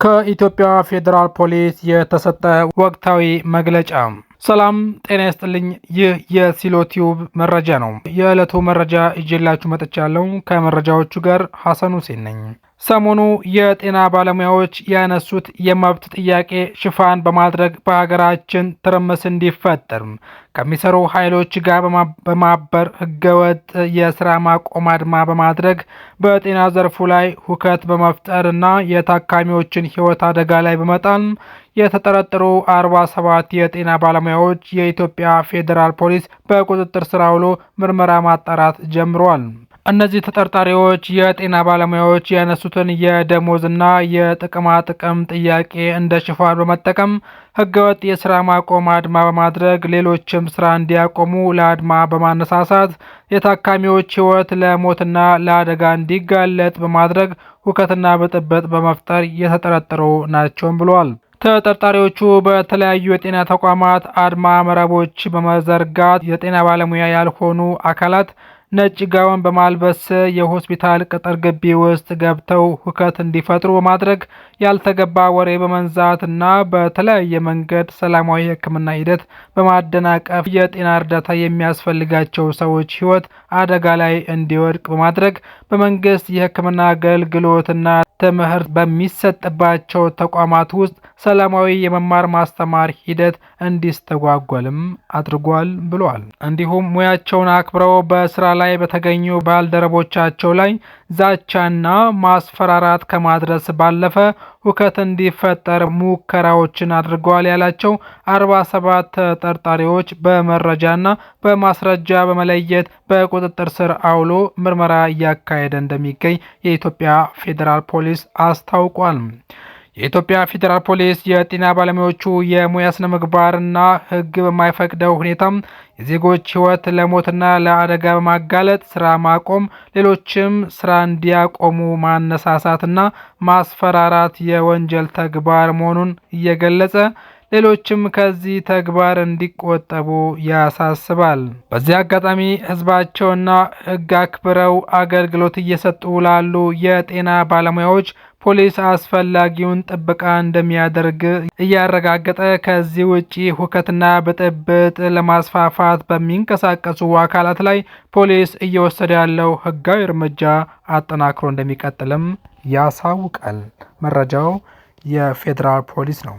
ከኢትዮጵያ ፌዴራል ፖሊስ የተሰጠ ወቅታዊ መግለጫ። ሰላም ጤና ይስጥልኝ። ይህ የሲሎ ቲዩብ መረጃ ነው። የዕለቱ መረጃ ይዤላችሁ መጥቻለሁ። ከመረጃዎቹ ጋር ሐሰን ሁሴን ነኝ። ሰሞኑ የጤና ባለሙያዎች ያነሱት የመብት ጥያቄ ሽፋን በማድረግ በሀገራችን ትርምስ እንዲፈጠር ከሚሰሩ ኃይሎች ጋር በማበር ህገወጥ የስራ ማቆም አድማ በማድረግ በጤና ዘርፉ ላይ ሁከት በመፍጠር እና የታካሚዎችን ህይወት አደጋ ላይ በመጣል የተጠረጠሩ 47 የጤና ባለሙያዎች የኢትዮጵያ ፌዴራል ፖሊስ በቁጥጥር ስር አውሎ ምርመራ ማጣራት ጀምሯል። እነዚህ ተጠርጣሪዎች የጤና ባለሙያዎች ያነሱትን የደሞዝና የጥቅማ ጥቅም ጥያቄ እንደ ሽፋን በመጠቀም ህገወጥ የስራ ማቆም አድማ በማድረግ ሌሎችም ስራ እንዲያቆሙ ለአድማ በማነሳሳት የታካሚዎች ህይወት ለሞትና ለአደጋ እንዲጋለጥ በማድረግ ሁከትና ብጥብጥ በመፍጠር የተጠረጠሩ ናቸውም ብሏል። ተጠርጣሪዎቹ በተለያዩ የጤና ተቋማት አድማ መረቦች በመዘርጋት የጤና ባለሙያ ያልሆኑ አካላት ነጭ ጋውን በማልበስ የሆስፒታል ቅጥር ግቢ ውስጥ ገብተው ሁከት እንዲፈጥሩ በማድረግ ያልተገባ ወሬ በመንዛት እና በተለያየ መንገድ ሰላማዊ የሕክምና ሂደት በማደናቀፍ የጤና እርዳታ የሚያስፈልጋቸው ሰዎች ሕይወት አደጋ ላይ እንዲወድቅ በማድረግ በመንግስት የሕክምና አገልግሎትና ትምህርት በሚሰጥባቸው ተቋማት ውስጥ ሰላማዊ የመማር ማስተማር ሂደት እንዲስተጓጎልም አድርጓል ብሏል። እንዲሁም ሙያቸውን አክብረው በስራ ላይ በተገኙ ባልደረቦቻቸው ላይ ዛቻና ማስፈራራት ከማድረስ ባለፈ ሁከት እንዲፈጠር ሙከራዎችን አድርገዋል ያላቸው 47 ተጠርጣሪዎች በመረጃና በማስረጃ በመለየት በቁጥጥር ስር አውሎ ምርመራ እያካሄደ እንደሚገኝ የኢትዮጵያ ፌዴራል ፖሊስ አስታውቋል። የኢትዮጵያ ፌዴራል ፖሊስ የጤና ባለሙያዎቹ የሙያ ስነ ምግባርና ሕግ በማይፈቅደው ሁኔታም የዜጎች ሕይወት ለሞትና ለአደጋ በማጋለጥ ስራ ማቆም፣ ሌሎችም ስራ እንዲያቆሙ ማነሳሳትና ማስፈራራት የወንጀል ተግባር መሆኑን እየገለጸ ሌሎችም ከዚህ ተግባር እንዲቆጠቡ ያሳስባል። በዚህ አጋጣሚ ሕዝባቸውና ሕግ አክብረው አገልግሎት እየሰጡ ላሉ የጤና ባለሙያዎች ፖሊስ አስፈላጊውን ጥበቃ እንደሚያደርግ እያረጋገጠ ከዚህ ውጪ ሁከትና ብጥብጥ ለማስፋፋት በሚንቀሳቀሱ አካላት ላይ ፖሊስ እየወሰደ ያለው ሕጋዊ እርምጃ አጠናክሮ እንደሚቀጥልም ያሳውቃል። መረጃው የፌዴራል ፖሊስ ነው።